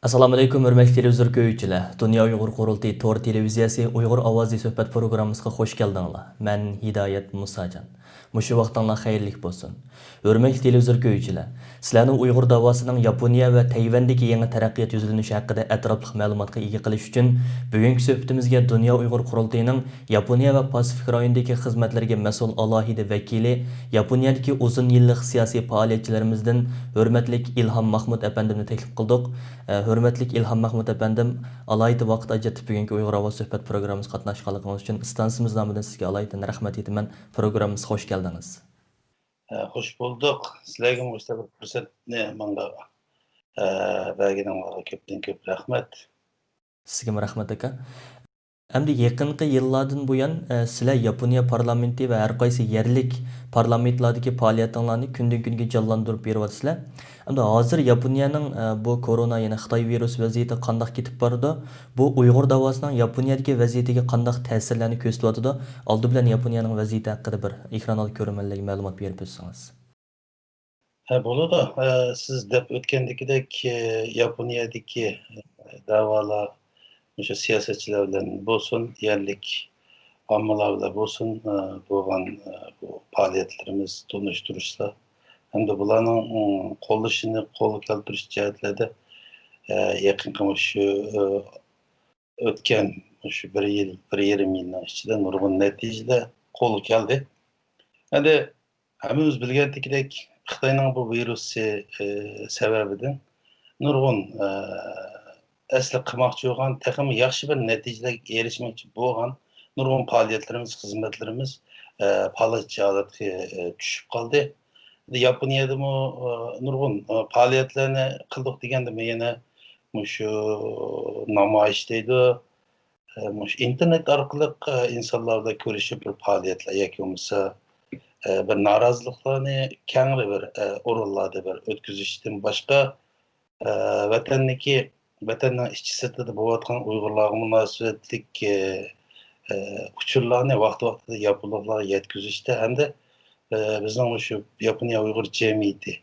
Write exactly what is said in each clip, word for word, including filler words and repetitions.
ئەسسالامۇئەلەيكۇم، ھۆرمەتلىك تېلېۋىزور كۆرگۈچىلەر! دۇنيا ئۇيغۇر قۇرۇلتىيى تور تېلېۋىزىيەسى ئۇيغۇر ئاۋازى سۆھبەت پروگراممىسىغا خوش كەلدىڭلار. مەن ھىدايەت مۇساجان. مۇشۇ ۋاقتىڭلار خەيرلىك بولسۇن. ھۆرمەتلىك تېلېۋىزور كۆرگۈچىلەر، سىلەرنى ئۇيغۇر داۋاسىنىڭ ياپونىيە ۋە تەيۋەندىكى يېڭى تەرەققىيات يۈزلىنىشى ھەققىدە ئەتراپلىق مەلۇماتقا ئىگە قىلىش ئۈچۈن، بۈگۈنكى سۆھبىتىمىزگە دۇنيا ئۇيغۇر قۇرۇلتىيىنىڭ ياپونىيە ۋە پاسىفىك رايونىدىكى خىزمەتلىرىگە مەسئۇل ئالاھىدە ۋەكىلى، ياپونىيەدىكى ئۇزۇن يىللىق سىياسىي پائالىيەتچىلىرىمىزدىن ھۆرمەتلىك ئىلھام ماخمۇت ئەپەندىمنى تەكلىپ قىلدۇق. ئە، ھۆرمەتلىك ئىلھام ماخمۇت ئەپەندىم، ئالاھىدە ۋاقىت ئاجرىتىپ بۈگۈنكى ئۇيغۇر ئاۋازى سۆھبەت پروگراممىسىغا قاتناشقانلىقىڭىز ئۈچۈن ئىستانسىمىز نامىدىن سىزگە ئالاھىدە رەھمەت ئېيتىمەن. پروگراممىمىزغا خوش كەلدىڭىز. ئە، خوش بولدۇق. سىلەرگىمۇ مۇشۇنداق بىر پۇرسەتنى ماڭا، ئە، بەرگىنىڭلارغا كۆپتىن كۆپ رەھمەت. سىزگىمۇ رەھمەت، ئاكا. ئەمدى يېقىنقى يىللاردىن بۇيان، ئە، سىلەر ياپونىيە پارلامېنتى ۋە ھەر قايسى يەرلىك پارلامېنتلاردىكى پائالىيەتلىرىڭلارنى كۈندىن-كۈنگە جانلاندۇرۇپ بېرىۋاتىسىلەر. ئەمدى ھازىر ياپونىيەنىڭ، ئە، بۇ كورونا، يەنى خىتاي ۋىرۇسى ۋەزىيىتى قانداق كېتىپ بارىدۇ؟ بۇ ئۇيغۇر داۋاسىنىڭ ياپونىيەدىكى ۋەزىيىتىگە قانداق تەسىرلەرنى كۆرسىتىۋاتىدۇ؟ ئالدى بىلەن ياپونىيەنىڭ ۋەزىيىتى ھەققىدە بىر ئېكران ئالدى كۆرۈرمەنلەرگە مەلۇمات بېرىپ ئۆتسىڭىز. ھە، بولىدۇ. ھە، سىز دەپ ئۆتكەندىكىدەك، ئە، ياپونىيەدىكى، ئە، دەۋالار مۇشۇ سىياسەتچىلەر بىلەن بولسۇن، يەرلىك ئاممىلار بىلەن بولسۇن، ئە، بولغان، ئە، بۇ پائالىيەتلىرىمىز، تونۇشتۇرۇشلار ھەمدە بۇلارنىڭ، ئىم، قوللىشىنى قولغا كەلتۈرۈش جەھەتلەردە، ئە، يېقىنقى مۇشۇ، ئە، ئۆتكەن مۇشۇ بىر يىل، بىر يېرىم يىلنىڭ ئىچىدە نۇرغۇن نەتىجىلەر قولغا كەلدى. ئەمدى ھەممىمىز بىلگەنتىكىدەك، خىتاينىڭ بۇ ۋىرۇسى، ئى، سەۋەبىدىن نۇرغۇن، ئە، ئەسلى قىلماقچى بولغان، تېخىمۇ ياخشى بىر نەتىجىلەرگە ئېرىشمەكچى بولغان نۇرغۇن پائالىيەتلىرىمىز، خىزمەتلىرىمىز، ئە، پالەچ ھالەتكە، ئە، چۈشۈپ قالدى. ياپونىيەدىمۇ، ئە، نۇرغۇن، ئە، پائالىيەتلەرنى قىلدۇق دېگەندىمۇ يەنە مۇشۇ نامايىش دەيدۇ، ئە، مۇشۇ ئىنتېرنېت ئارقىلىق، ئە، ئىنسانلار بىلەن كۆرۈشۈپ بىر پائالىيەتلەر ياكى بولمىسا، ئە، بىر نارازىلىقلارنى كەڭرى بىر، ئە، ئورۇنلاردا بىر ئۆتكۈزۈشتىن باشقا، ئە، ۋەتەندىكى، ۋەتەننىڭ ئىچى سىرتىدا بولۇۋاتقان ئۇيغۇرلارغا مۇناسىۋەتلىك، ئە، ئە، ئۇچۇرلارنى ۋاقتى-ۋاقتىدا ياپونلۇقلارغا يەتكۈزۈشتە ھەمدە، ئە، بىزنىڭ مۇشۇ ياپونىيە ئۇيغۇر جەمئىيىتى،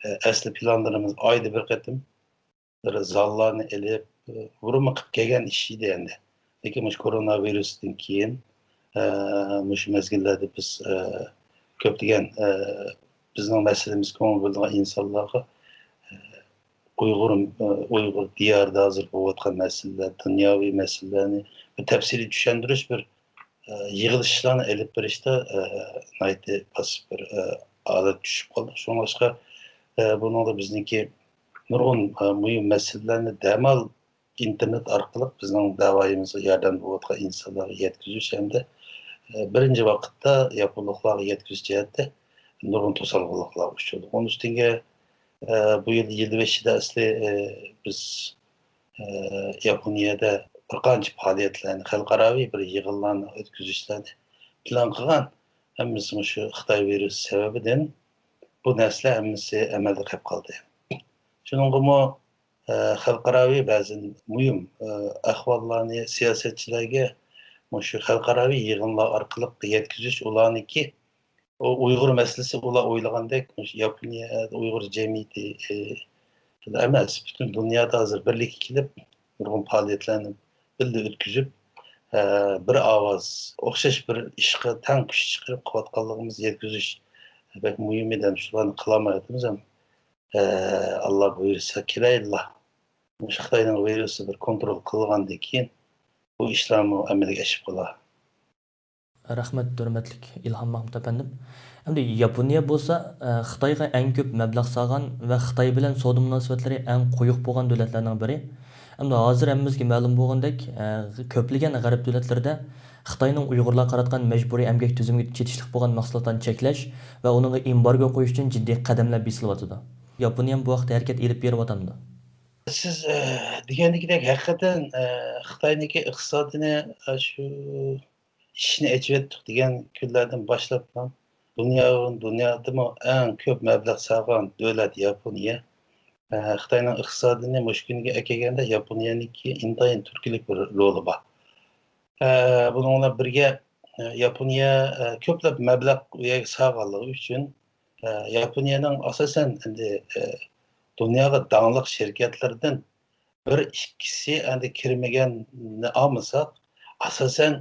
ئە، ئەسلى پىلانلىرىمىز ئايدا بىر قېتىم بىر زاللارنى ئېلىپ، بۇرۇنمۇ قىلىپ كەلگەن ئىش ئىدى ئەمدى. لېكىن مۇشۇ كورونا ۋىرۇستىن كېيىن، ئە، مۇشۇ مەزگىللەردە بىز، ئە، كۆپلىگەن، ئە، بىزنىڭ مەسىلىمىزگە كۆڭۈل بۆلىدىغان ئىنسانلارغا، ئە، ئۇيغۇر، ئە، ئۇيغۇر دىيارىدا ھازىر بولۇۋاتقان مەسىلىلەر، دۇنياۋى مەسىلىلەرنى بىر تەپسىلىي چۈشەندۈرۈش، بىر ئە، يىغىلىشلارنى ئېلىپ بېرىشتا، ئە، ناھايىتى پاسسىپ بىر، ئە، ھالەتكە چۈشۈپ قالدۇق. شۇڭلاشقا، ئە، بۇنىڭدا بىزنىڭكى نۇرغۇن، ئە، مۇھىم مەسىلىلەرنى دەمال ئىنتېرنېت ئارقىلىق بىزنىڭ دەۋايىمىزغا ياردەم بولۇۋاتقان ئىنسانلارغا يەتكۈزۈش ھەمدە، ئە، بىرىنچى ۋاقىتتا ياپونلۇقلارغا يەتكۈزۈش جەھەتتە نۇرغۇن توسالغۇلۇقلارغا ئۇچرىدۇق. ئۇنىڭ ئۈستىگە، ئە، بۇ يىل يىل بېشىدا ئەسلى، ئە، بىز ئى، ياپونىيەدە بىر قانچە پائالىيەتلەرنى، خەلقئاراۋى بىر يىغىنلارنى ئۆتكۈزۈشلەرنى پىلان قىلغان. ھەممىسى مۇشۇ خىتاي ۋىرۇسى سەۋەبىدىن بۇ نەرسىلەر ھەممىسى ئەمەلدىن قېلىپ قالدى. شۇنىڭغىمۇ، ئى، خەلقئاراۋى بەزى مۇھىم، ئى، ئەھۋاللارنى سىياسەتچىلەرگە مۇشۇ خەلقئاراۋى يىغىنلار ئارقىلىق يەتكۈزۈش ئۇلارنىڭكى ئۇ ئۇيغۇر مەسىلىسى ئۇلار ئويلىغاندەك مۇشۇ ياپونىيە ئۇيغۇر جەمئىيىتى، ئى، ئەمەس، پۈتۈن دۇنيادا ھازىر بىرلىككە كېلىپ، نۇرغۇن پائالىيەتلەرنى بىللە ئۆتكۈزۈپ، ئە، بىر ئاۋاز، ئوخشاش بىر ئىشقا تەڭ كۈچ چىقىرىپ قىلىۋاتقانلىقىمىز يەتكۈزۈش بەك مۇھىم ئىدى. ھەم شۇلارنى قىلالمايۋاتىمىز ھەم، ئە، ئاللا بۇيرۇسا كېلەيلا. مۇشۇ خىتاينىڭ ۋىرۇسى بىر كونترول قىلغاندىن كېيىن، بۇ ئىشلارمۇ ئەمەلگە ئېشىپ قالار. رەھمەت، ھۆرمەتلىك ئىلھام ماھمۇت ئەپەندىم. ئەمدى ياپونىيە بولسا، ئە، خىتايغا ئەڭ كۆپ مەبلەغ سالغان ۋە خىتاي بىلەن سودا مۇناسىۋەتلىرى ئەڭ قويۇق بولغان دۆلەتلەرنىڭ بىرى. ئەمدى ھازىر ھەممىمىزگە مەلۇم بولغاندەك، ئە، كۆپلىگەن غەرب دۆلەتلىرىدە خىتاينىڭ ئۇيغۇرلارغا قاراتقان مەجبۇرىي ئەمگەك تۈزۈمىگە چېتىشلىق بولغان مەھسۇلاتلارنى چەكلەش ۋە ئۇنىڭغا ئېمبارگو قويۇش ئۈچۈن جىددىي قەدەملەر بېسىلىۋاتىدۇ. ياپونىيەمۇ بۇ ھەقتە ھەرىكەت ئېلىپ بېرىۋاتامدۇ؟ سىز، ئە، دېگەندىكىدەك ھەقىقەتەن، ئە، خىتاينىڭكى ئىقتىسادىنى، ئە، شۇ ئىشىكنى ئېچىۋەتتۇق دېگەن كۈنلەردىن باشلاپلا دۇنيا، دۇنيادىمۇ ئەڭ كۆپ مەبلەغ سالغان دۆلەت ياپونىيە. ئە، خىتاينىڭ ئىقتىسادىنى مۇشۇ كۈنگە ئەكەلگەندە ياپونىيەنىڭكى ئىنتايىن تۈرتكىلىك بىر رولى بار. ئە، بۇنىڭ بىلەن بىرگە، ئە، ياپونىيە، ئە، كۆپلەپ مەبلەغ ئۇ يەرگە سالغانلىقى ئۈچۈن، ئە، ياپونىيەنىڭ ئاساسەن ئەمدى، ئە، دۇنياغا داڭلىق شىركەتلىرىدىن بىر ئىككىسى ئەندى كىرمىگەننى ئالمىساق، ئاساسەن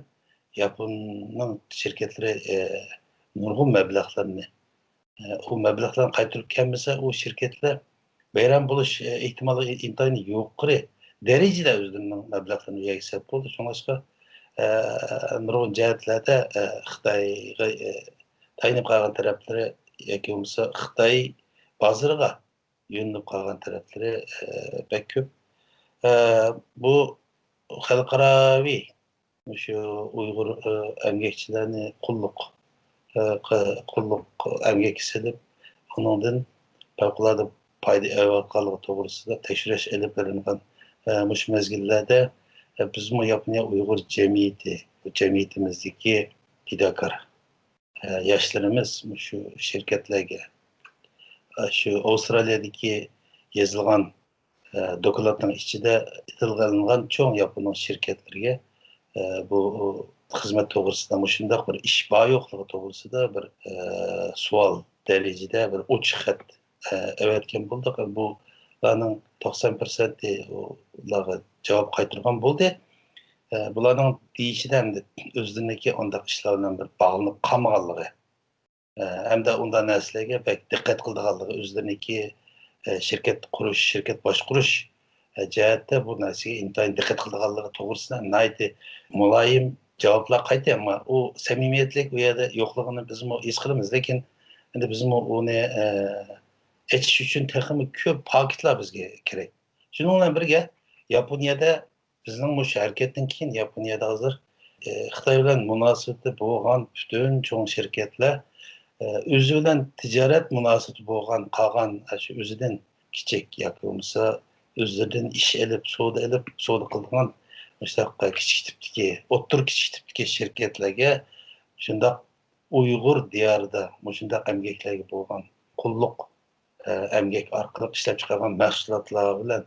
ياپوننىڭ شىركەتلىرى، ئە، نۇرغۇن مەبلەغلەرنى، ئە، ئۇ مەبلەغلەرنى قايتۇرۇپ كەلمىسە، ئۇ شىركەتلەر ۋەيران بولۇش، ئە، ئېھتىماللىقى ئىنتايىن يۇقىرى دەرىجىدە ئۆزلىرىنىڭ مەبلەغلىرىنى ئۇ يەرگە سەرپ قىلىدۇ. شۇڭلاشقا، ئە، نۇرغۇن جەھەتلەردە، ئە، خىتايغا، ئە، تايىنىپ قالغان تەرەپلىرى ياكى بولمىسا خىتاي بازىرىغا يۆنىلىپ قالغان تەرەپلىرى، ئە، بەك كۆپ. ئە، بۇ خەلقئاراۋى مۇشۇ ئۇيغۇر، ئە، ئەمگەكچىلەرنى قۇللۇق، ئە، ق-، قۇللۇق ئەمگەككە سېلىپ، ئۇنىڭدىن پەۋقۇلئاددە پايدا ئېلىۋاتقانلىقى توغرىسىدا تەكشۈرۈش ئېلىپ بېرىلغان، ئە، مۇشۇ مەزگىللەردە، ئە، بىزمۇ ياپونىيە ئۇيغۇر جەمئىيىتى، بۇ جەمئىيىتىمىزدىكى پىداكار، ئە، ياشلىرىمىز مۇشۇ شىركەتلەرگە، ئە، شۇ ئاۋسترالىيەدىكى يېزىلغان، ئە، دوكلاتنىڭ ئىچىدە تىلغا ئېلىنغان چوڭ ياپونىيە شىركەتلىرىگە، ئە، بۇ خىزمەت توغرىسىدا، مۇشۇنداق بىر ئىش بار يوقلۇقى توغرىسىدا بىر، ئە، سوئال دەرىجىدە بىر ئوچۇق خەت، ئە، ئەۋەتكەن بولدۇق. بۇلارنىڭ توقسان پىرسەنتى ئۇلارغا جاۋاب قايتۇرغان بولدى. ئە، بۇلارنىڭ دېيىشىدە ئەمدى ئۆزلىرىنىڭكى ئۇنداق ئىشلار بىلەن بىر باغلىنىپ قالمىغانلىقى، ئە، ھەمدە ئۇنداق نەرسىلەرگە بەك دىققەت قىلىدىغانلىقى، ئۆزلىرىنىڭكى، ئە، شىركەت قۇرۇش، شىركەت باشقۇرۇش، ئە، جەھەتتە بۇ نەرسىگە ئىنتايىن دىققەت قىلىدىغانلىقى توغرىسىدا ناھايىتى مۇلايىم جاۋابلار قايتتى. ئەمما ئۇ سەمىمىيەتلىك ئۇ يەردە يوقلۇقىنى بىزمۇ ھېس قىلىمىز. لېكىن ئەمدى بىزمۇ ئۇنى، ئە، ئېچىش ئۈچۈن تېخىمۇ كۆپ پاكىتلار بىزگە كېرەك. شۇنىڭ بىلەن بىرگە، ياپونىيەدە بىزنىڭ مۇشۇ ھەرىكەتتىن كېيىن ياپونىيەدە ھازىر، ئى، خىتاي بىلەن مۇناسىۋىتى بولغان پۈتۈن چوڭ شىركەتلەر، ئى، ئۆزى بىلەن تىجارەت مۇناسىۋىتى بولغان قالغان، ئاشۇ ئۆزىدىن كىچىك ياكى بولمىسا ئۆزلىرىدىن ئىش ئېلىپ، سودا ئېلىپ، سودا قىلىدىغان مۇشۇنداق كىچىك تىپتىكى، ئوتتۇرا كىچىك تىپتىكى شىركەتلەرگە شۇنداق ئۇيغۇر دىيارىدا مۇشۇنداق ئەمگەكلەرگە بولغان قۇللۇق، ئە، ئەمگەك ئارقىلىق ئىشلەپچىقارغان مەھسۇلاتلار بىلەن،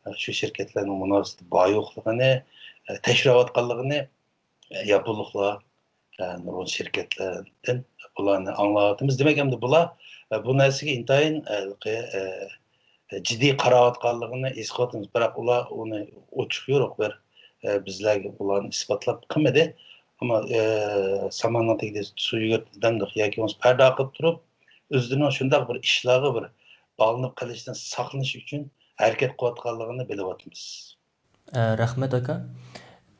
ئە، شۇ شىركەتلەرنىڭ مۇناسىۋىتى بار يوقلۇقىنى، ئە، تەكشۈرۈۋاتقانلىقىنى، ئە، ياپونلۇقلار، ئە، نۇرغۇن شىركەتلەردىن بۇلارنى ئاڭلاۋاتىمىز. دېمەك، ئەمدى بۇلار، ئە، بۇ نەرسىگە ئىنتايىن، ئە، ھېلىقى، ئە، جىددىي قاراۋاتقانلىقىنى ھېس قىلىۋاتىمىز. بىراق ئۇلار ئۇنى ئوچۇق يورۇق بىر، ئە، بىزلەرگە ئۇلارنى ئىسپاتلاپ قىلمىدى. ئەمما، ئە، ساماننىڭ تېگىدە سۇ يۈگۈرتىدۇ دەمدۇق ياكى بولمىسا پەردە قىلىپ تۇرۇپ، ئۆزلىرىنىڭ شۇنداق بىر ئىشلارغا بىر باغلىنىپ قېلىشتىن ساقلىنىش ئۈچۈن ھەرىكەت قىلىۋاتقانلىقىنى بىلىۋاتىمىز. ئە، رەھمەت، ئاكا.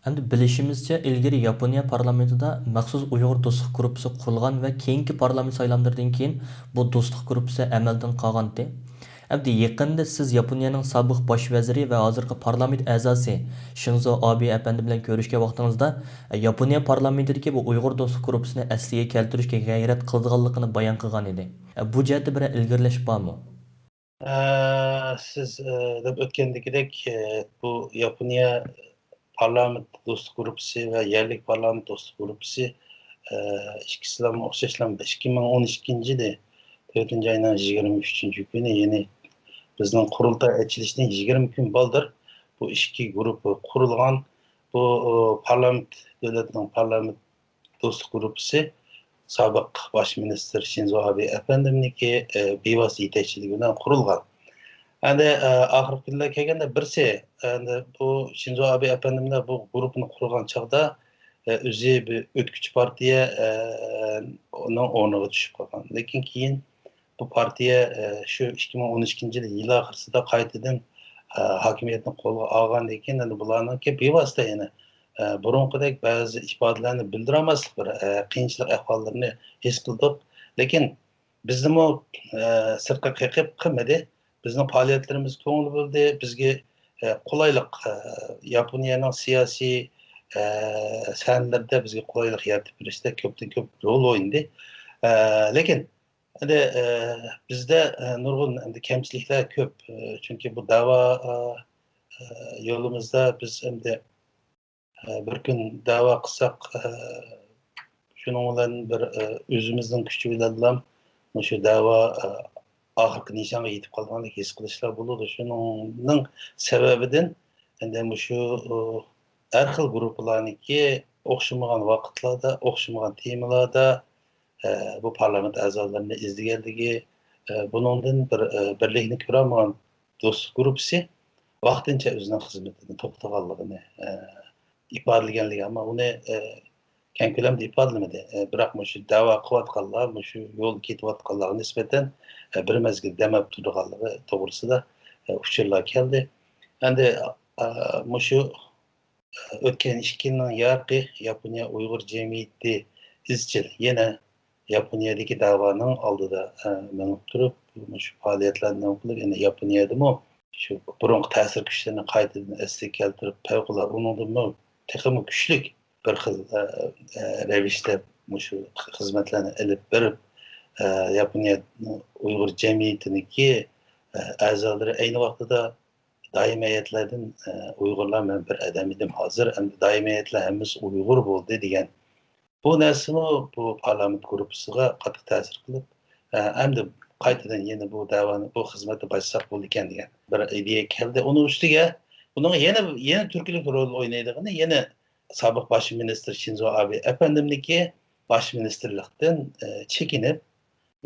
ئەمدى بىلىشىمىزچە، ئىلگىرى ياپونىيە پارلامېنتىدا مەخسۇس ئۇيغۇر دوستلۇق گۇرۇپپىسى قۇرۇلغان ۋە كېيىنكى پارلامېنت سايلاملىرىدىن كېيىن بۇ دوستلۇق گۇرۇپپىسى ئەمەلدىن قالغانىدى. ئەمدى يېقىندا سىز ياپونىيەنىڭ سابىق باش ۋەزىرى ۋە ھازىرقى پارلامېنت ئەزاسى شىنزو ئابې ئەپەندى بىلەن كۆرۈشكەن ۋاقتىڭىزدا، ياپونىيە پارلامېنتىدىكى بۇ ئۇيغۇر دوستلۇق گۇرۇپپىسىنى ئەسلىگە كەلتۈرۈشكە غەيرەت قىلىدىغانلىقىنى بايان قىلغان ئىدى. بۇ جەھەتتە بىرەر ئىلگىرىلەش بارمۇ؟ ئە، سىز، ئە، دەپ ئۆتكەندىكىدەك، ئە، بۇ ياپونىيە پارلامېنت دوستلۇق گۇرۇپپىسى ۋە يەرلىك پارلامېنت دوستلۇق گۇرۇپپىسى، ئە، ئىككىسىلەرمۇ ئوخشاشلا ئىككى مىڭ ئون ئىككىنچى يىلى تۆتىنچى ئاينىڭ يىگىرمە ئۈچىنچى كۈنى، يەنى بىزنىڭ قۇرۇلتاي ئېچىلىشتىن يىگىرمە كۈن بالدۇر بۇ ئىككى گۇرۇپپا قۇرۇلغان. بۇ، ئۇ، پارلامېنت، دۆلەتنىڭ پارلامېنت دوستلۇق گۇرۇپپىسى سابىق باش مىنىستىر شىنزو ئابې ئەپەندىمنىڭكى، ئە، بىۋاسىتە يېتەكچىلىكى بىلەن قۇرۇلغان. ئەمدى، ئە، ئاخىرقى كۈنلەر كەلگەندە بىرسى، ئەمدى بۇ شىنزو ئابې ئەپەندىملەر بۇ گۇرۇپپىنى قۇرغان چاغدا، ئە، ئۆزى بىر ئۆتكۈچى پارتىيە، ئە، ئۇنىڭ ئورنىغا چۈشۈپ قالغان. لېكىن كېيىن بۇ پارتىيە، ئە، شۇ ئىككى مىڭ ئون ئىككىنچى يىل يىل ئاخىرسىدا قايتىدىن، ئە، ھاكىمىيەتنى قولغا ئالغاندىن كېيىن، ئەمدى بۇلارنىڭكى بىۋاسىتە يەنە، ئە، بۇرۇنقىدەك بەزى ئىپادىلەرنى بىلدۈرەلمەسلىك بىر، ئە، قىيىنچىلىق ئەھۋاللىرىنى ھېس قىلدۇق. لېكىن بىزدىمۇ، ئە، سىرتقا قېقىپ قىلمىدى. بىزنىڭ پائالىيەتلىرىمىز كۆڭۈل بۆلدى. بىزگە، ئە، قولايلىق، ئە، ياپونىيەنىڭ سىياسىي، ئە، سەھنىلىرىدە بىزگە قولايلىق يارىتىپ بېرىشتە كۆپتىن كۆپ رول ئوينىدى. ئە، لېكىن ئەمدى، ئە، بىزدە، ئە، نۇرغۇن ئەمدى كەمچىلىكلەر كۆپ. ئە، چۈنكى بۇ دەۋا، ئە، ئە، يولىمىزدا بىز ئەمدى، ئە، بىر كۈن دەۋا قىلساق، ئە، شۇنىڭ بىلەن بىر، ئە، ئۆزىمىزنىڭ كۈچى بىلەنلا مۇشۇ دەۋا، ئە، ئاخىرقى نىشانغا يېتىپ قالغاندەك ھېس قىلىشلار بولىدۇ. شۇنىڭنىڭ سەۋەبىدىن ئەمدى مۇشۇ، ئۇ، ھەر خىل گۇرۇپپىلارنىڭكى ئوخشىمىغان ۋاقىتلاردا، ئوخشىمىغان تېمىلاردا، ئە، بۇ پارلامېنت ئەزالىرىنى ئىزدىگەنلىكى، ئە، بۇنىڭدىن بىر، ئە، بىرلىكنى كۆرەلمىگەن دوستلۇق گۇرۇپپىسى. ۋاقتىنچە ئۆزىنىڭ خىزمىتىنى توختىغانلىقىنى، ئە، ئىپادىلىگەنلىكى، ئەمما ئۇنى، ئە، كەڭ كۆلەمدە ئىپادىلىمىدى. ئە، بىراق مۇشۇ دەۋا قىلىۋاتقانلار، مۇشۇ يولدا كېتىۋاتقانلارغا نىسبەتەن، ئە، بىر مەزگىل دەم ئېلىپ تۇرىدىغانلىقى توغرىسىدا، ئە، ئۇچۇرلار كەلدى. ئەمدى، ئە، مۇشۇ ئۆتكەن ئىككى يىلنىڭ يارقى ياپونىيە ئۇيغۇر جەمئىيىتى ئىزچىل يەنە ياپونىيەدىكى دەۋانىڭ ئالدىدا، ئە، مېڭىپ تۇرۇپ، مۇشۇ پائالىيەتلەرنى قىلىپ، يەنە ياپونىيەدىمۇ شۇ بۇرۇنقى تەسىر كۈچلىرىنى قايتىدىن ئەسلىگە كەلتۈرۈپ، پەۋقۇلئاددە ئۇنىڭدىنمۇ تېخىمۇ كۈچلۈك بىر خىل، ئە، ئە، رەۋىشتە مۇشۇ خىزمەتلەرنى ئېلىپ بېرىپ، ئە، ياپونىيە ئۇيغۇر جەمئىيىتىنىڭكى، ئە، ئەزالىرى ئەينى ۋاقتىدا دائىمىي ھەيئەتلەردىن، ئە، ئۇيغۇرلار مەن بىر ئادەم ئىدىم، ھازىر ئەمدى دائىمىي ھەيئەتلەر ھەممىسى ئۇيغۇر بولدى دېگەن بۇ نەرسىمۇ بۇ پارلامېنت گۇرۇپپىسىغا قاتتىق تەسىر قىلىپ، ئە، ئەمدى قايتىدىن يەنە بۇ دەۋانى، بۇ خىزمەتنى باشلىساق بولىدىكەن دېگەن بىر ئىدىيە كەلدى. ئۇنىڭ ئۈستىگە بۇنىڭغا يەنە، يەنە تۈرتكىلىك رول ئوينايدىغىنى يەنە سابىق باش مىنىستىر شىنزو ئابې ئەپەندىمنىڭكى باش مىنىستىرلىقتىن، ئە، چېكىنىپ،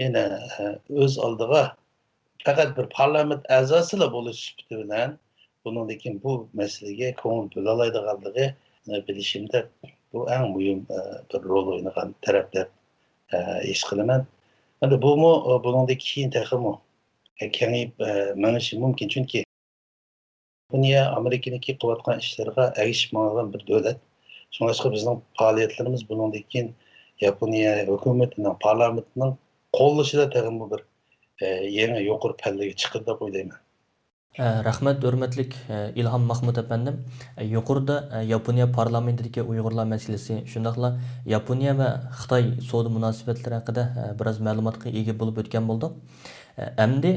يەنە، ئە، ئۆز ئالدىغا پەقەت بىر پارلامېنت ئەزاسىلا بولۇش سۈپىتى بىلەن بۇنىڭدىن كېيىن بۇ مەسىلىگە كۆڭۈل بۆلەلەيدىغانلىقى، ئە، بىلىشىمدە بۇ ئەڭ مۇھىم، ئە، بىر رول ئوينىغان تەرەپ دەپ، ئە، ھېس قىلىمەن. ئەمدى بۇمۇ، ئە، بۇنىڭدىن كېيىن تېخىمۇ، ئە، كېڭىيىپ، ئە، مېڭىشى مۇمكىن. چۈنكى ياپونىيە ئامېرىكىنىڭكى قىلىۋاتقان ئىشلىرىغا ئەگىشىپ ماڭىدىغان بىر دۆلەت. شۇڭلاشقا بىزنىڭ پائالىيەتلىرىمىز بۇنىڭدىن كېيىن ياپونىيە ھۆكۈمىتىنىڭ، پارلامېنتىنىڭ قوللىشىدا تېخىمۇ بىر، ئە، يېڭى يۇقىرى پەللىگە چىقىدۇ دەپ ئويلايمەن. ئە، رەھمەت، ھۆرمەتلىك، ئە، ئىلھام ماخمۇت ئەپەندىم. ئە، يۇقىرىدا، ئە، ياپونىيە پارلامېنتىدىكى ئۇيغۇرلار مەسىلىسى، شۇنداقلا ياپونىيە ۋە خىتاي سودا مۇناسىۋەتلىرى ھەققىدە، ئە، بىراز مەلۇماتقا ئىگە بولۇپ ئۆتكەن بولدۇق. ئە، ئەمدى،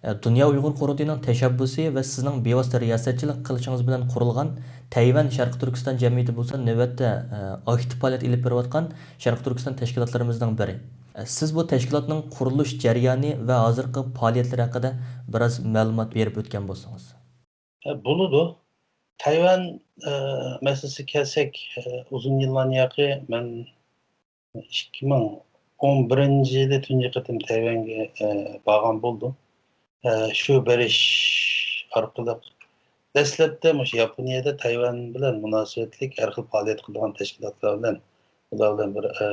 ئە، دۇنيا ئۇيغۇر قۇرۇلتىيىنىڭ تەشەببۇسى ۋە سىزنىڭ بىۋاسىتە رىياسەتچىلىك قىلىشىڭىز بىلەن قۇرۇلغان تەيۋەن شەرقىي تۈركىستان جەمئىيىتى بولسا نۆۋەتتە، ئە، ئاكتىپ پائالىيەت ئېلىپ بېرىۋاتقان شەرقىي تۈركىستان تەشكىلاتلىرىمىزنىڭ بىرى. سىز بۇ تەشكىلاتنىڭ قۇرۇلۇش جەريانى ۋە ھازىرقى پائالىيەتلىرى ھەققىدە بىراز مەلۇمات بېرىپ ئۆتكەن بولسىڭىز. ئە، بولىدۇ. تەيۋەن، ئە، مەسىلىسىگە كەلسەك، ئە، ئۇزۇن يىللاردىن ياقى مەن ئىككى مىڭ ئون بىرىنچى يىلى تۇنجى قېتىم تەيۋەنگە، ئە، بارغان بولدۇم. ئە، شۇ بېرىش ئارقىلىق دەسلەپتە مۇشۇ ياپونىيەدە تەيۋەن بىلەن مۇناسىۋەتلىك ھەر خىل پائالىيەت قىلىدىغان تەشكىلاتلار بىلەن، ئۇلار بىلەن بىر، ئە،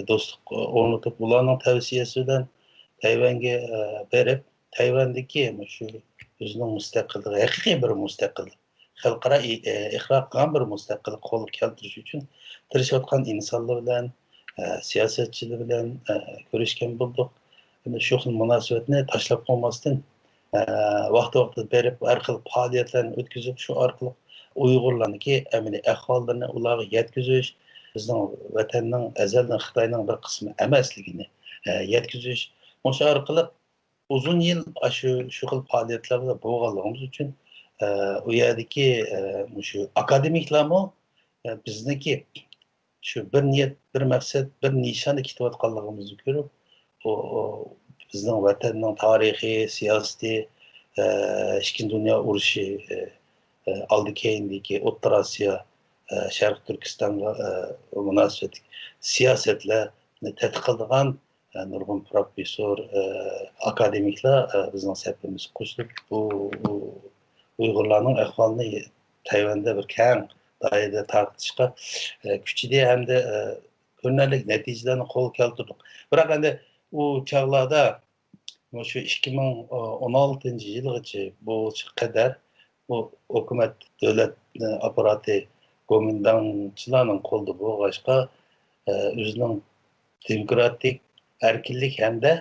دوستلۇق ئورنىتىپ، ئۇلارنىڭ تەۋسىيەسى بىلەن تەيۋەنگە، ئە، بېرىپ، تەيۋەندىكى مۇشۇ ئۆزىنىڭ مۇستەقىللىقى، ھەقىقىي بىر مۇستەقىللىق، خەلقئارا ئى-، ئە، ئىقرار قىلغان بىر مۇستەقىللىق قولغا كەلتۈرۈش ئۈچۈن تىرىشىۋاتقان ئىنسانلار بىلەن، ئە، سىياسەتچىلەر بىلەن، ئە، كۆرۈشكەن بولدۇق. ئەمدى شۇ خىل مۇناسىۋەتنى تاشلاپ قويماستىن، ئە، ۋاقتى-ۋاقتىدا بېرىپ، ھەر خىل پائالىيەتلەرنى ئۆتكۈزۈپ، شۇ ئارقىلىق ئۇيغۇرلارنىڭكى ئەمەلىي ئەھۋاللىرىنى ئۇلارغا يەتكۈزۈش، بىزنىڭ ۋەتەننىڭ ئەزەلدىن خىتاينىڭ بىر قىسمى ئەمەسلىكىنى، ئە، يەتكۈزۈش، مۇشۇ ئارقىلىق ئۇزۇن يىل ئاشۇ، شۇ خىل پائالىيەتلەردە بولغانلىقىمىز ئۈچۈن، ئە، ئۇ يەردىكى، ئە، مۇشۇ ئاكادېمىكلارمۇ، ئە، بىزنىڭكى شۇ بىر نىيەت، بىر مەقسەت، بىر نىشاندا كېتىۋاتقانلىقىمىزنى كۆرۈپ، ئۇ، ئۇ بىزنىڭ ۋەتەننىڭ تارىخى، سىياسىتى، ئە، ئىككىنچى دۇنيا ئۇرۇشى، ئە، ئە، ئالدى كەينىدىكى ئوتتۇرا ئاسىيا، ئە، شەرقىي تۈركىستانغا، ئە، مۇناسىۋەتلىك سىياسەتلەرنى تەتقىق قىلىدىغان، ئە، نۇرغۇن پروفېسسور، ئە، ئاكادېمىكلار، ئە، بىزنىڭ سەپىمىزگە قوشۇلۇپ، بۇ، بۇ ئۇيغۇرلارنىڭ ئەھۋالىنى تەيۋەندە بىر كەڭ دائىرىدە تارقىتىشقا، ئە، كۈچىدى ھەمدە، ئە، كۆرۈنەرلىك نەتىجىلەرنى قولغا كەلتۈردۇق. بىراق ئەمدى ئۇ چاغلاردا مۇشۇ ئىككى مىڭ ئون ئالتىنچى يىلغىچە بولغۇچە قەدەر بۇ ھۆكۈمەت، دۆلەت، ئە، ئاپپاراتى گومىنداڭچىلارنىڭ قولىدا بولغاچقا، ئە، ئۆزىنىڭ دېموكراتىك، ئەركىنلىك ھەمدە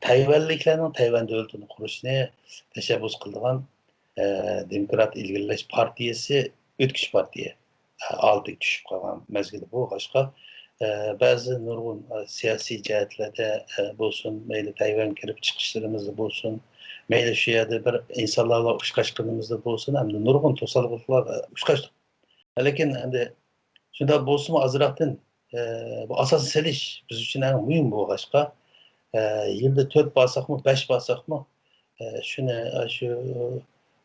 تەيۋەنلىكلەرنىڭ تەيۋەن دۆلىتىنى قۇرۇشنى تەشەببۇس قىلىدىغان، ئە، دېموكرات ئىلگىرىلەش پارتىيەسى ئۆتكۈچ پارتىيە، ئە، ھالىتىگە چۈشۈپ قالغان مەزگىلى بولغاچقا، ئە، بەزى نۇرغۇن، ئە، سىياسىي جەھەتلەردە، ئە، بولسۇن، مەيلى تەيۋەنگە كىرىپ چىقىشلىرىمىزدا بولسۇن، مەيلى شۇ يەردە بىر ئىنسانلار بىلەن ئۇچراشقىنىمىزدا بولسۇن، ھەمدە نۇرغۇن توسالغۇلارغا ئۇچراشتۇق. لېكىن ئەمدى شۇنداق بولسىمۇ ئازراقتىن، ئە، بۇ ئاساسنى سېلىش بىز ئۈچۈن ئەڭ مۇھىم بولغاچقا، ئە، يىلدا تۆت بارساقمۇ، بەش بارساقمۇ، ئە، شۇنى، ئە، شۇ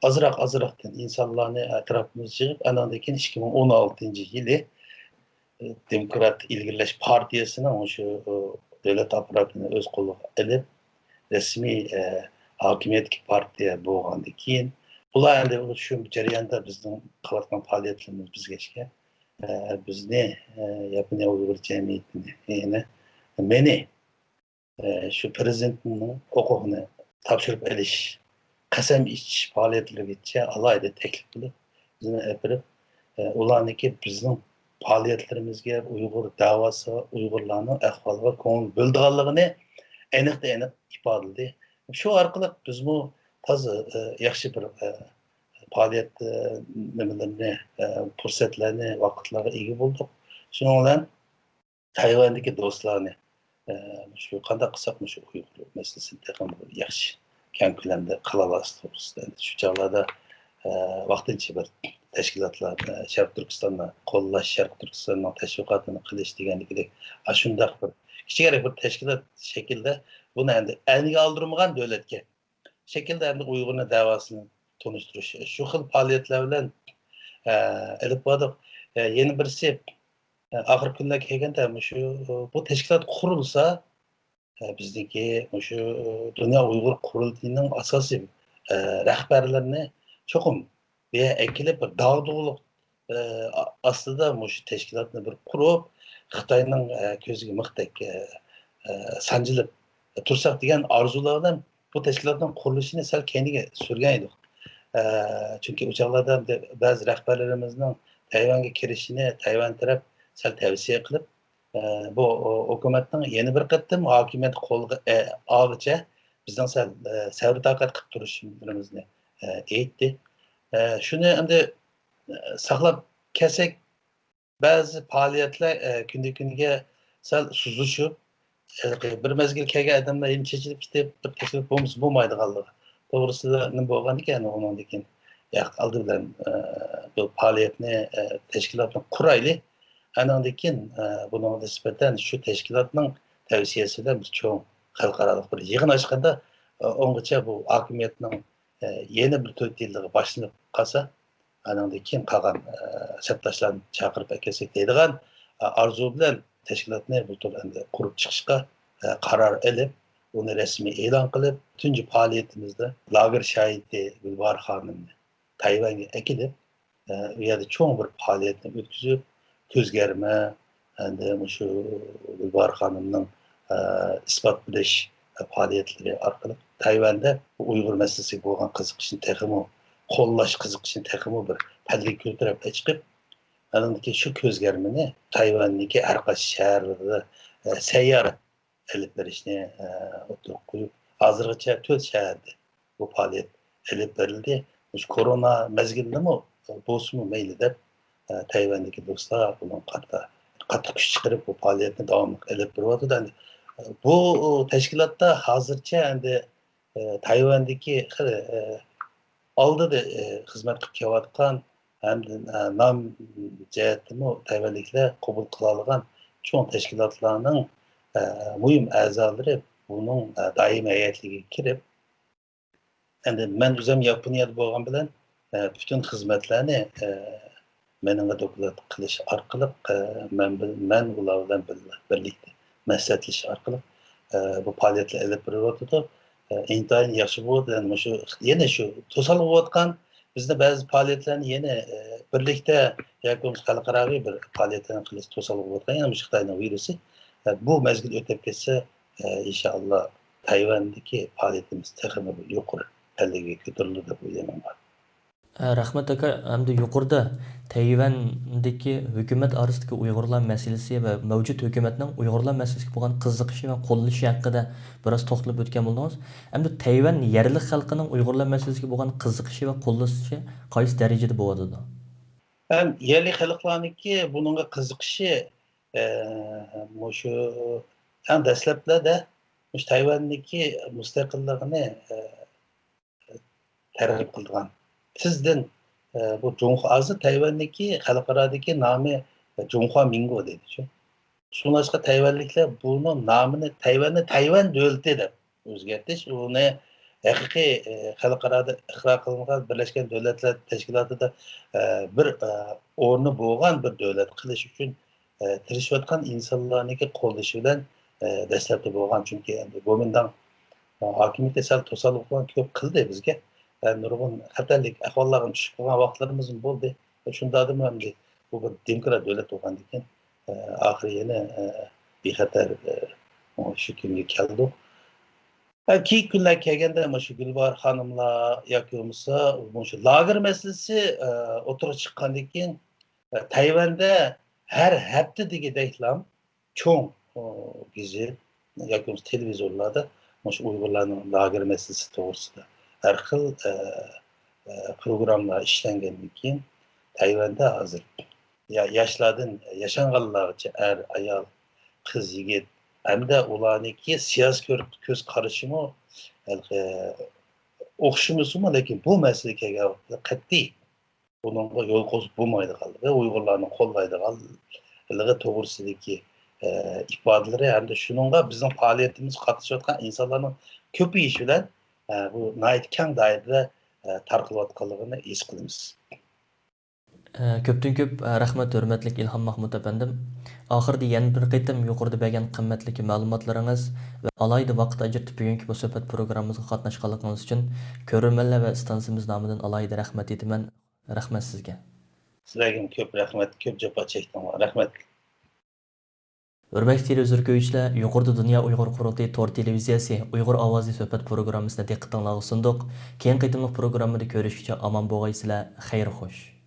ئازراق-ئازراقتىن ئىنسانلارنى ئەتراپىمىزغا يىغىپ، ئاناندىن كېيىن ئىككى مىڭ ئون ئالتىنچى يىلى، ئە، دېموكرات ئىلگىرىلەش پارتىيەسىنىڭ شۇ، ئۇ، دۆلەت ئاپپاراتىنى ئۆز قولىغا ئېلىپ، رەسمىي، ئە، ھاكىمىيەتتىكى پارتىيە بولغاندىن كېيىن، ئۇلار ئەمدى شۇ جەرياندا بىزنىڭ قىلىۋاتقان پائالىيەتلىرىمىز بىزگە ئىشكە، ئە، بىزنى، ئە، ياپونىيە ئۇيغۇر جەمئىيىتىنى، يەنى مېنى، ئە، شۇ پىرېزىدېنتنىڭ ھوقۇقىنى تاپشۇرۇپ ئېلىش، قەسەم ئىچىش پائالىيەتلىرىگىچە ئالاھىدە تەكلىپ قىلىپ، بىزنى ئەپىرىپ، ئە، ئۇلارنىڭكى بىزنىڭ پائالىيەتلىرىمىزگە، ئۇيغۇر دەۋاسىغا، ئۇيغۇرلارنىڭ ئەھۋالىغا كۆڭۈل بۆلىدىغانلىقىنى ئېنىقتىن ئېنىق ئىپادىلىدى. شۇ ئارقىلىق بىزمۇ تازا، ئە، ياخشى بىر، ئە، پائالىيەت، ئە، نېمىلىرىنى، ئە، پۇرسەتلەرنى، ۋاقىتلارغا ئىگە بولدۇق. شۇنىڭ بىلەن تەيۋەندىكى دوستلارنى، ئە، شۇ قانداق قىلساق مۇشۇ ئۇيغۇر مەسىلىسىنى تېخىمۇ بىر ياخشى، كەڭ كۆلەمدە قىلالايسىز توغرىسىدا. شۇ چاغلاردا، ئە، ۋاقتىنچە بىر تەشكىلاتلار، ئە، شەرقىي تۈركىستاننى قوللاش، شەرقىي تۈركىستاننىڭ تەشۋىقاتىنى قىلىش دېگەندىكىدەك، ئاشۇنداق بىر كىچىكرەك بىر تەشكىلات شەكلىدە بۇنى ئەمدى ئەلگە ئالدۇرمىغان دۆلەتكە شەكىلدە ئەمدى ئۇيغۇرنىڭ دەۋاسىنى تونۇشتۇرۇش، شۇ خىل پائالىيەتلەر بىلەن، ئە، ئېلىپ باردۇق. ئە، يەنە بىرسى، ئە، ئاخىرقى كۈنلەرگە كەلگەندە، مۇشۇ، بۇ تەشكىلات قۇرۇلسا، ئە، بىزنىڭكى مۇشۇ دۇنيا ئۇيغۇر قۇرۇلتىيىنىڭ ئاساسىي، ئە، رەھبەرلىرىنى چوقۇم بۇ يەرگە ئەكېلىپ، بىر داغدۇغىلىق، ئە، ئا-، ئاستىدا مۇشۇ تەشكىلاتنى بىر قۇرۇپ، خىتاينىڭ، ئە، كۆزىگە مىختەك، ئە، ئە، سانجىلىپ تۇرساق دېگەن ئارزۇلار بىلەن بۇ تەشكىلاتنىڭ قۇرۇلۇشىنى سەل كەينىگە سۈرگەن ئىدۇق. ئە، چۈنكى ئۇ چاغلاردا بەزى رەھبەرلىرىمىزنىڭ تەيۋەنگە كىرىشىنى تەيۋەن تەرەپ سەل تەۋسىيە قىلىپ، ئە، بۇ، ئۇ، ھۆكۈمەتنىڭ يەنە بىر قېتىم ھاكىمىيەتكە قولغا، ئە، ئالغىچە بىزنىڭ سەل، ئە، سەۋر-تاقەت قىلىپ تۇرۇشىمىزنى، ئە، ئېيتتى. ئە، شۇنى ئەمدى، ئە، ساقلاپ كەلسەك، بەزى پائالىيەتلەر، ئە، كۈندىن-كۈنگە سەل سۇسلىشىپ، ھېلىقى بىر مەزگىل كەلگەن ئادەملەر يەنە چېچىلىپ كېتىپ، بىر تەشكىلات بولمىسا بولمايدىغانلىقى توغرىسىدا نېمە بولغاندىكىن، ئۇنىڭدىن كېيىن، ياق، ئالدى بىلەن، ئە، بۇ پائالىيەتنى، ئە، تەشكىلاتنى قۇرايلى. ئانىڭدىن كېيىن، ئە، بۇنىڭغا نىسبەتەن شۇ تەشكىلاتنىڭ تەۋسىيەسى بىلەن بىز چوڭ خەلقئارالىق بىر يىغىن ئاچقاندا، ئە، ئۇنىڭغىچە بۇ ھاكىمىيەتنىڭ، ئە، يەنە بىر تۆت يىللىقى باشلىنىپ قالسا، ئانىڭدىن كېيىن قالغان، ئە، سەپداشلارنى چاقىرىپ ئەكەلسەك دەيدىغان، ئە، ئارزۇ بىلەن تەشكىلاتنى بۇلتۇر ئەمدى قۇرۇپ چىقىشقا، ئە، قارار ئېلىپ، ئۇنى رەسمىي ئېلان قىلىپ، تۇنجى پائالىيىتىمىزدە لاگېر شاھىتى گۈلباھار خانىمنى تەيۋەنگە ئەكېلىپ، ئە، ئۇ يەردە چوڭ بىر پائالىيەتنى ئۆتكۈزۈپ، كۆزگەرمە، ئەمدى مۇشۇ گۈلباھار خانىمنىڭ، ئە، ئىسپات بېرىش پائالىيەتلىرى ئارقىلىق تەيۋەندە بۇ ئۇيغۇر مەسىلىسىگە بولغان قىزىقىشنى تېخىمۇ قوللاش قىزىقىشىنى تېخىمۇ بىر پەللىگە كۆتۈرۈپ چىقىپ، ئاندىن كېيىن شۇ كۆزگەرمىنى تەيۋەندىكى ھەر قايسى شەھەرلىرىدە، ئە، سەييارە ئېلىپ بېرىشنى، ئە، ئوتتۇرىغا قويۇپ، ھازىرغىچە تۆت شەھەردە بۇ پائالىيەت ئېلىپ بېرىلدى. مۇشۇ كورونا مەزگىلىدىمۇ بولسىمۇ مەيلى دەپ، ئە، تەيۋەندىكى دوستلار بۇنىڭغا قارىتا قاتتىق كۈچ چىقىرىپ، بۇ پائالىيەتنى داۋاملىق ئېلىپ بېرىۋاتىدۇ. ئەمدى، ئە، بۇ تەشكىلاتتا ھازىرچە ئەمدى، ئە، تەيۋەندىكى خېلى، ئە، ئالدىدا، ئە، خىزمەت قىلىپ كېلىۋاتقان ھەمدە، ئە، نام جەھەتتىمۇ تەيۋەنلىكلەر قوبۇل قىلالىغان چوڭ تەشكىلاتلارنىڭ، ئە، مۇھىم ئەزالىرى بۇنىڭ، ئە، دائىمىي ھەيئەتلىكىگە كىرىپ، ئەمدى مەن ئۆزۈم ياپونىيەدە بولغان بىلەن، ئە، پۈتۈن خىزمەتلەرنى، ئە، مېنىڭغا دوكلات قىلىش ئارقىلىق، ئە، مەن بىل-، مەن ئۇلار بىلەن بىللە، بىرلىكتە مەسلىھەتلىشىش ئارقىلىق، ئە، بۇ پائالىيەتلەر ئېلىپ بېرىلىۋاتىدۇ. ئە، ئىنتايىن ياخشى بولدى. يەنە مۇشۇ، يەنە شۇ توسالغۇ بولۇۋاتقان، بىزنى بەزى پائالىيەتلەرنى يەنە، ئە، بىرلىكتە ياكى بولمىسا خەلقئاراۋى بىر پائالىيەتلەرنى قىلىش توسالغۇ بولۇۋاتقان يەنە مۇشۇ خىتاينىڭ ۋىرۇسى. ئە، بۇ مەزگىل ئۆتۈپ كەتسە، ئە، ئىنشائاللا، تەيۋەندىكى پائالىيىتىمىز تېخىمۇ بىر يۇقىرى پەللىگە كۆتۈرۈلىدۇ دەپ ئويلايمەن. ئە، رەھمەت ئاكا، ئەمدى يۇقىرىدا تەيۋەندىكى ھۆكۈمەت ئارىسىدىكى ئۇيغۇرلار مەسىلىسى ۋە مەۋجۇت ھۆكۈمەتنىڭ ئۇيغۇرلار مەسىلىسىگە بولغان قىزىقىشى ۋە قوللىشى ھەققىدە بىراز توختىلىپ ئۆتكەن بولدىڭىز. ئەمدى تەيۋەن يەرلىك خەلقىنىڭ ئۇيغۇرلار مەسىلىسىگە بولغان قىزىقىشى ۋە قوللىشى قايسى دەرىجىدە بولۇۋاتىدۇ؟ ھەم يەرلىك خەلقلەرنىڭكى بۇنىڭغا قىزىقىشى، ئە، مۇشۇ ئەڭ دەسلەپلەردە مۇشۇ تەيۋەندىكى مۇستەقىللىقىنى، ئە، تەرغىب قىلىدىغان. تېزدىن، ئە، بۇ جۇڭخۇا، ھازىر تەيۋەندىكى خەلقئارادىكى نامى جۇڭخۇا مىڭگو دەيدۇ. شۇڭلاشقا تەيۋەنلىكلەر بۇنىڭ نامىنى تەيۋەننى تەيۋەن دۆلىتى دەپ ئۆزگەرتىش، ئۇنى ھەقىقىي، ئە، خەلقئارادا ئىقرار قىلىنغان بىرلەشكەن دۆلەتلەر تەشكىلاتىدا، ئە، بىر، ئە، ئورنى بولغان بىر دۆلەت قىلىش ئۈچۈن، ئە، تىرىشىۋاتقان ئىنسانلارنىڭكى قوللىشى بىلەن، ئە، دەسلەپتە بولغان. چۈنكى ئەمدى گومىنداڭ، ئە، ھاكىمىيىتى سەل توسالغۇلار كۆپ قىلدى بىزگە. ۋە نۇرغۇن خەتەرلىك ئەھۋاللارغا چۈشۈپ قالغان ۋاقىتلىرىمىزمۇ بولدى. شۇنداقتىمۇ ئەمدى بۇ بىر دېموكرات دۆلەت بولغاندىكىن، ئە، ئاخىرى يەنە، ئە، بىخەتەر، ئە، شۇ كۈنگە كەلدۇق. ھە، كېيىنكى كۈنلەر كەلگەندە، مۇشۇ گۈلباھار خانىملار ياكى بولمىسا مۇشۇ لاگېر مەسىلىسى، ئە، ئوتتۇرىغا چىققاندىن كېيىن، ئە، تەيۋەندە ھەر ھەپتە دېگۈدەكلا چوڭ، ئۇ، گېزىت ياكى بولمىسا تېلېۋىزورلاردا مۇشۇ ئۇيغۇرلارنىڭ لاگېر مەسىلىسى توغرىسىدا ھەر خىل، ئە، ئە، پروگراممىلار ئىشلەنگەندىن كېيىن، تەيۋەندە ھازىر يا-، ياشلاردىن ياشانغانلارغىچە ئەر، ئايال، قىز، يىگىت ھەمدە ئۇلارنىڭكى سىياسىي كۆر-، كۆز قارىشىمۇ ھېلىقى ئوخشىمىسىمۇ، لېكىن بۇ مەسىلىگە كەلگەن ۋاقىتتا قەتئىي بۇنىڭغا يول قويۇپ بولمايدىغانلىقى، ئۇيغۇرلارنى قوللايدىغانلىقى توغرىسىدىكى، ئە، ئىپادىلىرى ھەمدە شۇنىڭغا بىزنىڭ پائالىيىتىمىزگە قاتنىشىۋاتقان ئىنسانلارنىڭ كۆپىيىشى بىلەن، ئە، بۇ ناھايىتى كەڭ دائىرىدە، ئە، تارقىلىۋاتقانلىقىنى ھېس قىلىمىز. ئە، كۆپتىن كۆپ، ئە، رەھمەت، ھۆرمەتلىك ئىلھام ماھمۇت ئەپەندىم. ئاخىرىدا يەنە بىر قېتىم يۇقىرىدا بەرگەن قىممەتلىك مەلۇماتلىرىڭىز ۋە ئالاھىدە ۋاقىت ئاجرىتىپ بۈگۈنكى بۇ سۆھبەت پروگراممىمىزغا قاتناشقانلىقىڭىز ئۈچۈن كۆرۈرمەنلەر ۋە ئىستانسىمىز نامىدىن ئالاھىدە رەھمەت ئېيتىمەن. رەھمەت سىزگە. سىلەرگىمۇ كۆپ رەھمەت، كۆپ جاپا چەكتىڭلار. رەھمەت. ھۆرمەتلىك تېلېۋىزور كۆرگۈچىلەر، يۇقىرىدا دۇنيا ئۇيغۇر قۇرۇلتىيى تور تېلېۋىزىيەسى ئۇيغۇر ئاۋازى سۆھبەت پروگراممىسىنى دىققىتىڭلارغا سۇندۇق. كېيىنكى قېتىملىق پروگراممىدا كۆرۈشكىچە ئامان بولغايسىلەر، خەير خوش.